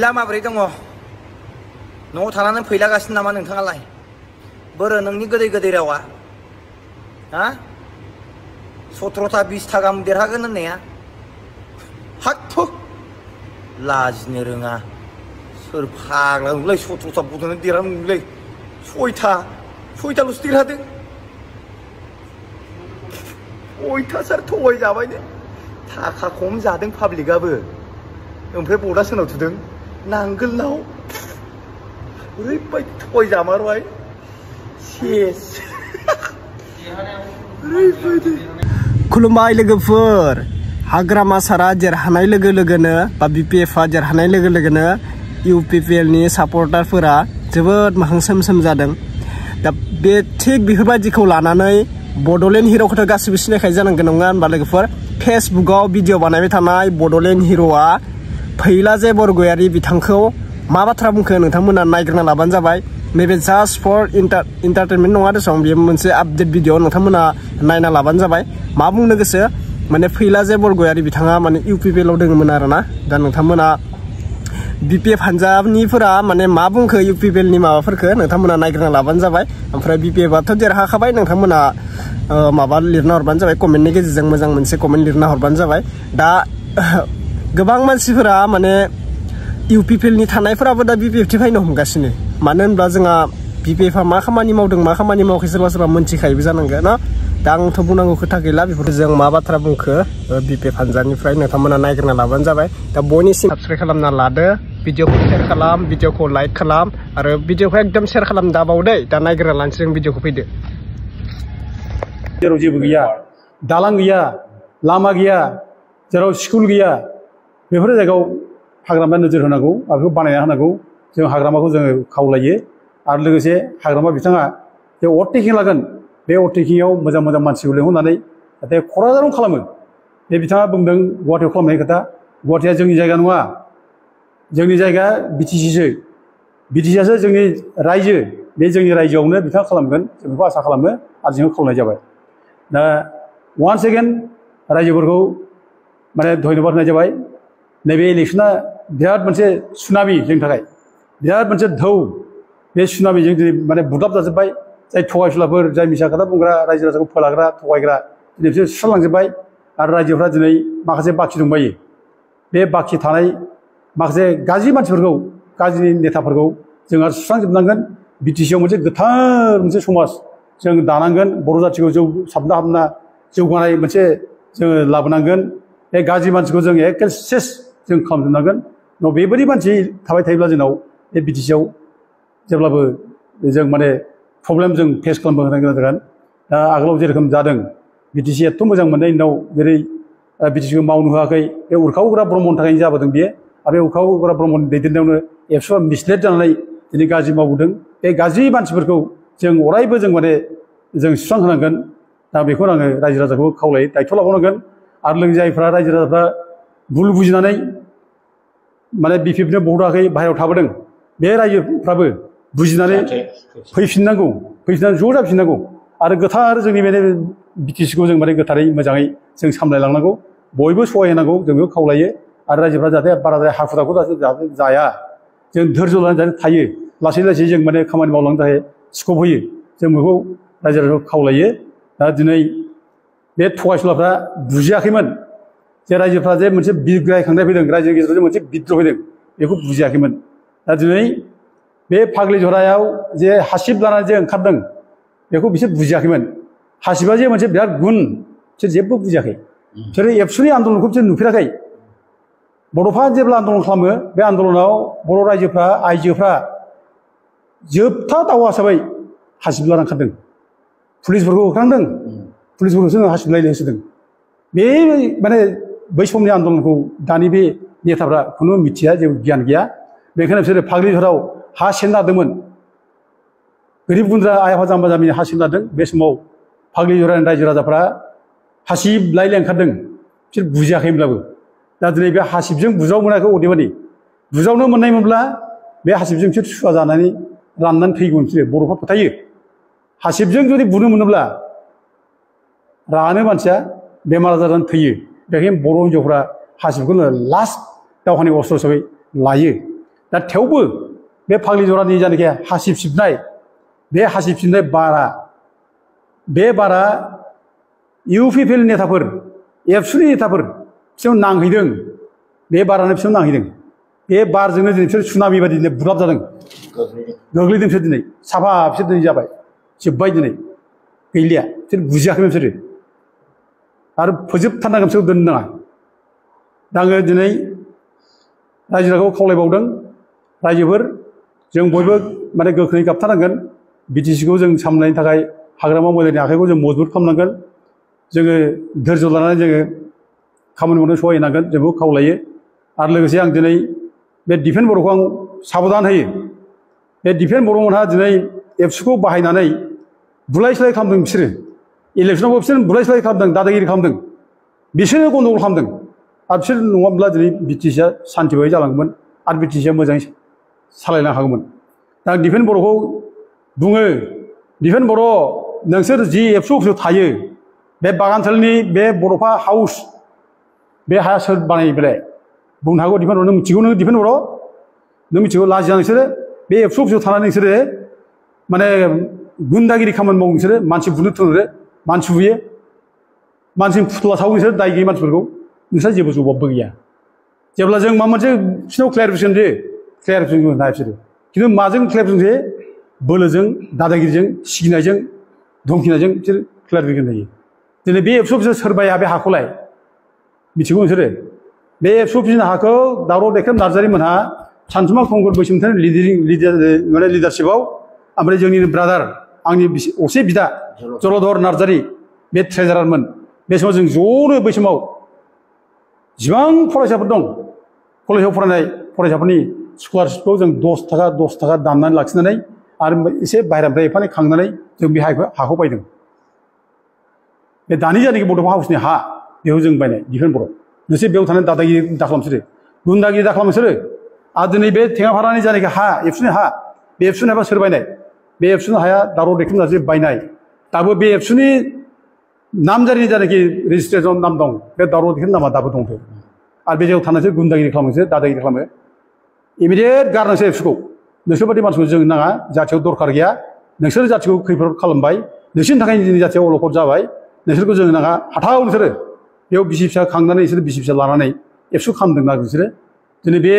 फैला माबोरै दङ न'आव थानानै फैलागासिनो नामा नोंथाङालाय बोरो नोंनि गोदै गोदै रावा हा 17टा 20टा गाहाम देरहागोन होननाया हाथ लाजिनो रोङा सोर फाग्ला नोंलाय 17टा बड'लेण्ड देरहानो नोंलाय 6टाल'सो देरहादों 6टासो थगाय जाबायनो थाखा खम जादों पाब्लिकआबो ओमफ्राय बडआ सोरनाव थुदों नांगोलनाव ओरैबायदि थगाय जामारबाय सेस खुलुमबाय लोगोफोर हाग्रामा सारा देरहानाय लोगो लोगोनो बा बिपिएफआ देरहानाय लोगो लोगोनो इउपिपिएल नि सापर्टारफोरा जोबोद मोखां सोम जादों दा बे थिग बेफोरबायदिखौ लानानै बड'लेण्ड हिर'खौथ' गासिबो सिनायखायो जानांगोन नङा होनबा लोगोफोर फेसबुकआव भिडिअ बानायबाय थानाय बड'लेण्ड हिर'आ फैलाजे बरगयारी बिथांखौ मा बाथ्रा बुंखो नोंथांमोना नायग्रोना लाबानो जाबाय नैबे जास्ट फर इन्टारटेनमेन्ट नङा दसं बेयो मोनसे आपडेट भिडिअ नोंथांमोना नायना लाबानो जाबाय मा बुंनो गोसो माने फैलाजे बरगयारी बिथाङा माने इउपिपिएलआव दङमोन आरोना दा नोंथांमोना बिपिएफ हानजानिफोरा माने मा बुंखो इउपिपिएलनि माबाफोरखौ नोंथांमोना नायग्रोना लाबानो जाबाय ओमफ्राय बिपिएफआथ' देरहाखाबाय नोंथांमोना माबा लिरना हरबानो जाबाय कमेन्टनि गेजेरजों मोजां मोनसे कमेन्ट लिरना हरबानो जाबाय दा गोबां मानसिफोरा माने इउपिपिएलनि थानायफोराबो दा बिपिएफथि फैनो हमगासिनो मानो होनब्ला जोंहा बिपिएफआ मा खामानि मावदों मा खामानि मावाखै सोरबा सोरबा मोनथिखायोबो जानांगोन ना दा आंथ' बुंनांगौ खोथा गैला बेफोरखौ जों मा बाथ्रा बुंखो बिपिएफ हानजानिफ्राय नोंथांमोना नायग्रोना लाबानो जाबाय दा बयनिसिम साबस्क्राइब खालामना लादो भिडिअखौ शेयार खालाम भिडिअखौ लाइक खालाम आरो भिडिअखौ एकदम शेयार खालाम दाबावदे दा नायग्रोना लानोसै जों भिडिअखौ फैदो जेराव जेबो गैया दालां गैया लामा गैया जेराव स्कुल गैया बेफोर जायगायाव हाग्रामा नोजोर होनांगौ आरो बेखौ बानायना होनांगौ जों हाग्रामाखौ जोङो खावलायो आरो लोगोसे हाग्रामा बिथाङा जे अभारटेकिं लागोन बे अभारटेकिंआव मोजां मोजां मानसिखौ लिंहरनानै जाहाथे क'क्राझाराव खालामो बे बिथाङा बुंदों गुवाहाटियाव खालामनायनि खोथा गुवाहाटिया जोंनि जायगा नङा जोंनि जायगा बिटिसिसो बिटिसिआसो जोंनि रायजो बे जोंनि रायजोआवनो बिथाङा खालामगोन जों बेखौ आसा खालामो आरो जोङो खावलायनाय जाबाय दा वान्स एगेन रायजोफोरखौ माने धन्यबाद होनाय जाबाय नैबे इलेक्सना बिराद मोनसे सुनामि जोंनि थाखाय बिराद मोनसे ढौ बे सुनामिजों दिनै माने बुग्लाब जाजोब्बाय जाय थगायसुलाफोर जाय मिसा खोथा बुंग्रा रायजो राजाखौ फोलाग्रा थगायग्रा दिनै बिसोर सुस्रांलांजोब्बाय आरो रायजोफ्रा दिनै माखासे बाखि दंबायो बे बाखि थानाय माखासे गाज्रि मानसिफोरखौ गाज्रि नेताफोरखौ जोंहा सुस्रांजोबनांगोन बिटिसिआव मोनसे गोथार मोनसे समाज जों दानांगोन बर' जाथिखौ साबना हाबना जौगानाय मोनसे जोङो लाबोनांगोन बे गाज्रि मानसिखौ जों एखे सेस जों खालामजोबनांगोन उनाव बेबायदि मानसि थाबाय थायोब्ला जोंनाव बे बिटिसिआव जेब्लाबो जों माने प्रब्लेम जों फेस खालामनो गोनां जागोन दा आगोलाव जेरोखोम जादों बिटिसि एथ' मोजां मोननाय उनाव जेरै बिटिसिखौ मावनो होआखै बे उरखावग्रा ब्रह्मनि थाखायनो जाबोदों बियो आरो बे उरखावग्रा ब्रह्मनि दैदेननायावनो एबसुआ मिसलेट जानानै दिनै गाज्रि मावबोदों बे गाज्रि मानसिफोरखौ जों अरायबो जों माने जों सुस्रांहोनांगोन दा बेखौनो आङो रायजो राजाखौ खावलायो दायथ' लाबावनांगोन आरो लोगोसे जायफ्रा रायजो राजाफ्रा भुल बुजिनानै माने बिपिएफनो भट होआखै बाहेरायाव थाबोदों बे रायजोफ्राबो बुजिनानै फैफिननांगौ फैफिननानै ज' जाफिननांगौ आरो गोथार जोंनि बे बिटिसिखौ जों माने गोथारै मोजाङै जों सामलायलांनांगौ बयबो सहाय होनांगौ जों बेखौ खावलायो आरो रायजोफ्रा जाहाथे बाराद्राय हाखु दाखु जाहाथे जाया जों धैर्य लानानै जाहाथे थायो लासै लासै जों माने खामानि मावलांनो थाखाय स्कप होयो जों बेखौ रायजो राजाखौ खावलायो दा दिनै बे थगायसुलाफ्रा बुजियाखैमोन जे रायजोफ्रा जे मोनसे बिग्रायखांनाय फैदों रायजोनि गेजेराव मोनसे बिद्रह फैदों बेखौ बुजियाखैमोन दा दिनै बे फाग्लिझरायाव जे हासिब लानानै जे ओंखारदों बेखौ बिसोर बुजियाखैमोन हासिबा जे मोनसे बिराद गुन बिसोर जेबो बुजियाखै बिसोरो एबसुनि आन्दलनखौ बिसोर नुफेराखै बड'फा जेब्ला आन्दलन खालामो बे आन्दलनाव बर' रायजोफ्रा आइजोफ्रा जोबथा दावहा हिसाबै हासिब लाना ओंखारदों पुलिसफोरखौ होखारदों पुलिसफोरखौ जोङो हासिब लायनो होसोदों बे माने बै समनि आन्दलनखौ दानि बे नेताफ्रा खुनु मिथिया जेबो गियान गैया बेखायनो बिसोरो फाग्लिझराव हा सेन लादोंमोन गोरिब गुन्द्रा आइ आफा जाम्बा जाम्बिनि हा सेन लादों बे समाव फाग्लिझरानि रायजो राजाफ्रा हासिब लायनो ओंखारदों बिसोर बुजियाखैमोनब्लाबो दा दिनै बे हासिबजों बुजाव मोनाखै अदेबानि बुजावनो मोननायमोनब्ला बे हासिबजों बिसोर सुवा जानानै राननानै थैगौमोन बिसोरो बर'फ्रा फोथायो हासिबजों जुदि बुनो मोनोब्ला रानो मानसिया बेमार आजार जानानै थैयो बेखायनो बर' हिन्जावफ्रा हासिबखौनो लास्ट दावहानि अस्त्र हिसाबै लायो दा थेवबो बे फाग्लि जरानि जायनाखि हासिब सिबनाय बे हासिब सिबनाय बारा बे बारा इउपिपिएल नेताफोर एबसुनि नेताफोर बिसोर नांहैदों बे बारानो बिसोर नांहैदों बे बारजोंनो दिनै बिसोर सुनामि बायदि दिनै बुलाब जादों गोग्लैदों बिसोर दिनै साफा बिसोर दिनै जाबाय जोब्बाय दिनै गैलिया बिसोर बुजियाखैमोन बिसोरो आरो फोजोबथारनांगोन बिसोरखौ दोननो नाङा दा आङो दिनै रायजो राजाखौ खावलायबावदों रायजोफोर जों बयबो माने गोख्रोङै गाबथारनांगोन बिटिसिखौ जों सामलायनो थाखाय हाग्रामा महिलारिनि आखाइखौ जों मजबुत खालामनांगोन जोङो धैर्य लानानै जोङो खामानि मावनो सहायनांगोन जोंखौ खावलायो आरो लोगोसे आं दिनै बे दिफेन बर'खौ आं साबधान होयो बे दिफेन बर'मोनहा दिनै एबसुखौ बाहायनानै बुलाय सोलाय खालामदों बिसोरो इलेक्सनावबो बिसोर बुलाय सोलाय खालामदों दादागिरि खालामदों बिसोरनो गन्दगल खालामदों आरो बिसोर नङाब्ला दिनै बिटिसिआ सान्थि बायदि जालांगौमोन आरो बिटिसिआ मोजाङै सालायनो हागौमोन दा आं दिफेन बर'खौ बुङो दिफेन बर' नोंसोर जि एबसु अफिसाव थायो बे बागानसालिनि बे बड'फा हाउस बे हाया सोर बानायो बेलाय बुंनो हागौ दिफेन बर' नों मिथिगौ नों दिफेन बर' नों मिथिगौ लाजिया नोंसोरो बे एबसु अफिसाव थानानै नोंसोरो माने गुन्दागिरि खामानि मावो नोंसोरो मानसि बुनो थोनोरो मानसि बुयो मानसिनि फुथुला सावो नोंसोर दाय गैयै मानसिफोरखौ नोंस्रा जेबो जबाबबो गैया जेब्ला जों माबा मोनसे बिसोरनाव क्लियारिफिकेसन होयो क्लियारिफिकेसन होनो हाया बिसोरो खिन्थु माजों क्लियारिफिकेसन होयो बोलोजों दादागिरिजों सिगिनायजों धमखिनायजों बिसोर क्लियारिफिकेसन होयो दिनै बे एबसु अफिसाव सोर बाया बे हाखौलाय मिथिगौ नोंसोरो बे एबसु अफिसनि हाखौ दावराव दैखेम नार्जारि मोनहा सानसुमा कंकर बैसोमुथिनि लिडारशिपआव ओमफ्राय जोंनि ब्रादार आंनि असे बिदा जलधर नार्जारि बे ट्रेजारारमोन बे समाव जों ज'नो बै समाव जिबां फरायसाफोर दं कलेजाव फरायनाय फरायसाफोरनि स्कलारशिपखौ जों 10 थाखा दाननानै लाखिनानै आरो एसे बाहेरानिफ्राय एफानै खांनानै जों बे हाखौ बायदों बे दानि जायनाखि बड'फा हाउसनि हा बेखौ जों बायनाय दिफेन बर' नोंसोर बेयाव थानाय दादागिरि दाखालाम बिसोरो गुन्दागिरि दाखालाम बिसोरो आरो दिनै बे थेङाफारानि जायनाखि हा एबसुनि हा बे एबसुनि हाया सोर बायनाय बे एबसुनि हाया दावराव दैखेम नार्जारि बायनाय दाबो बे एबसुनि नामजारिनि जायनाखि रेजिस्ट्रेसन नाम दं बे दावराव दैखेम नामा दाबो दंथ' आरो बे जायगायाव थानायसो गुन्दागिरि खालामो नोंसोर दादागिरि खालामो इमिडियेट गारनोसै एबसुखौ नोंसोर बायदि मानसिखौ जों नाङा जाथियाव दरखार गैया नोंसोर जाथिखौ खैफोद खालामबाय नोंसोरनि थाखाय जोंनि जाथिया अलखद जाबाय नोंसोरखौ जों नाङा हाथाव नोंसोरो बेयाव बिसि फिसा खांनानै बिसोर बिसि फिसा लानानै एबसु खालामदों आरो बिसोरो दिनै बे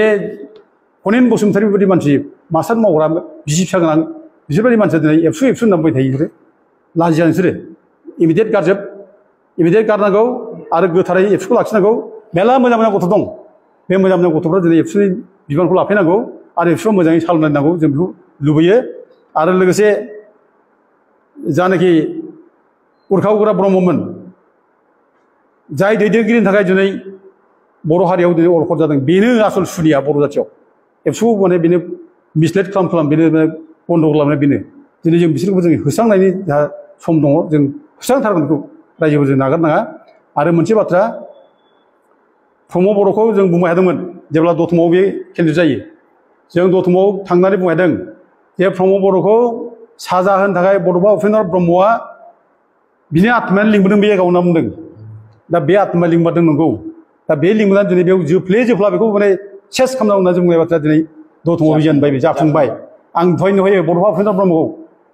खनेन बसुमतारी बायदि मानसि मास्टार मावग्रा बिसि फिसा गोनां बिसोरबायदि मानसिया दिनै एबसु होनना बुंबाय थायो बिसोरो लाजिया नोंसोरो इमिडियेट गारजोब इमिडियेट गारनांगौ आरो गोथारै एबसुखौ लाखिनांगौ मेरला मोजां मोजां गथ' दं बे मोजां मोजां गथ'फ्रा दिनै एबसुनि बिबानखौ लाफैनांगौ आरो एबसुआव मोजाङै सालायनांगौ जों बेखौ लुबैयो आरो लोगोसे जानाखि उरखाव गोरा ब्रह्ममोन जाय दैदेनगिरिनि थाखाय दिनै बर' हारियाव दिनै अलखद जादों बेनो आसल सुनिया बर' जाथियाव एबसुखौ माने बेनो मिसलेट खालाम बेनो बन्द' खालामनाय बेनो दिनै जों बिसोरखौ जों होस्रांनायनि जा सम दङ जों होस्रांथारगोन बेखौ रायजोफोर जों नागारनाङा आरो मोनसे बाथ्रा प्रमद बर'खौ जों बुंबाय थादोंमोन जेब्ला दतमायाव बे केन्डिडेट जायो जों दतमायाव थांनानै बुंबाय थादों जे प्रमद बर'खौ साजा होनो थाखाय बड'फा उपेन्द्र ब्रह्मआ बिनि आत्मायानो लिंबोदों बे जायगायाव होनना बुंदों दा बे आत्माया लिंबोदों नंगौ दा बे लिंबोनानै दिनै बेयाव जोफ्ला बेखौ माने सेस खालामनांगौ होनना जों बुंनाय बाथ्रा दिनै दतमायाव बिजानबाय बे जाफुंबाय आं दहाय नुहैयो बड'फा उपेन्द्र ब्रह्मखौ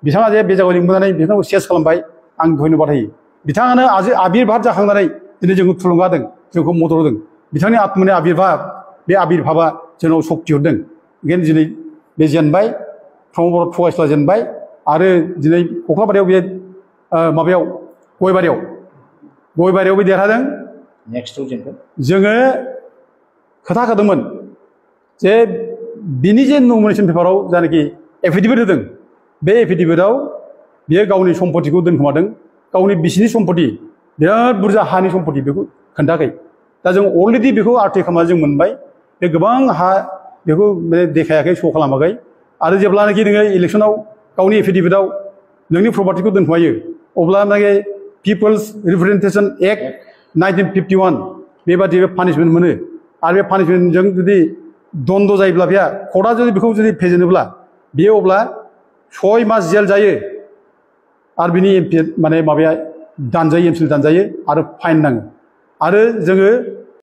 बिथाङा जे बे जायगायाव लिंबोनानै बिथांखौ सेस खालामबाय आं दहाय नुबाय थायो बिथाङानो आबिर्भाब जाखांनानै दिनै जोंखौ थुलुंगा होदों जोंखौ मदद होदों बिथांनि आत्मानि आबिर्भाब बे आबिर्भाबा जोंनाव सक्ति हरदों ओंखायनो दिनै बे जेनबाय प्रमद बर' थगायसुला जेनबाय आरो दिनै कख्लाबारियाव बे माबायाव गयबारियाव बे देरहादों जोङो खोथा होदोंमोन जे बिनि जे नमिनेसन पेपाराव जायनाखि एफिडेभिट होदों बे एफिडेभिटआव बियो गावनि सम्पतिखौ दोनखोमादों गावनि बिसिनि सम्पति बिराद बुरजा हानि सम्पति बेखौ खोन्थायाखै दा जों अलरेडि बेखौ आर्टिक खालामनानै जों मोनबाय बे गोबां हा बेखौ देखायाखै श' खालामाखै आरो जेब्लानाखि नोङो इलेक्सनाव गावनि एफिडेभिटआव नोंनि प्रपार्टिखौ दोनखोमायो अब्लानाखि पिपल्स रिप्रेजेन्टेसन एक्ट 1951 बेबादि पानिशमेन्ट मोनो आरो बे पानिशमेन्टजों जुदि दन्द जायोब्ला बेहा कर्टआ जुदि बेखौ जुदि फेजेनोब्ला बेयो अब्ला 6 मास जेल जायो आरो बिनि माने माबाया दानजायो एमसिल दानजायो आरो फाइन नाङो आरो जोङो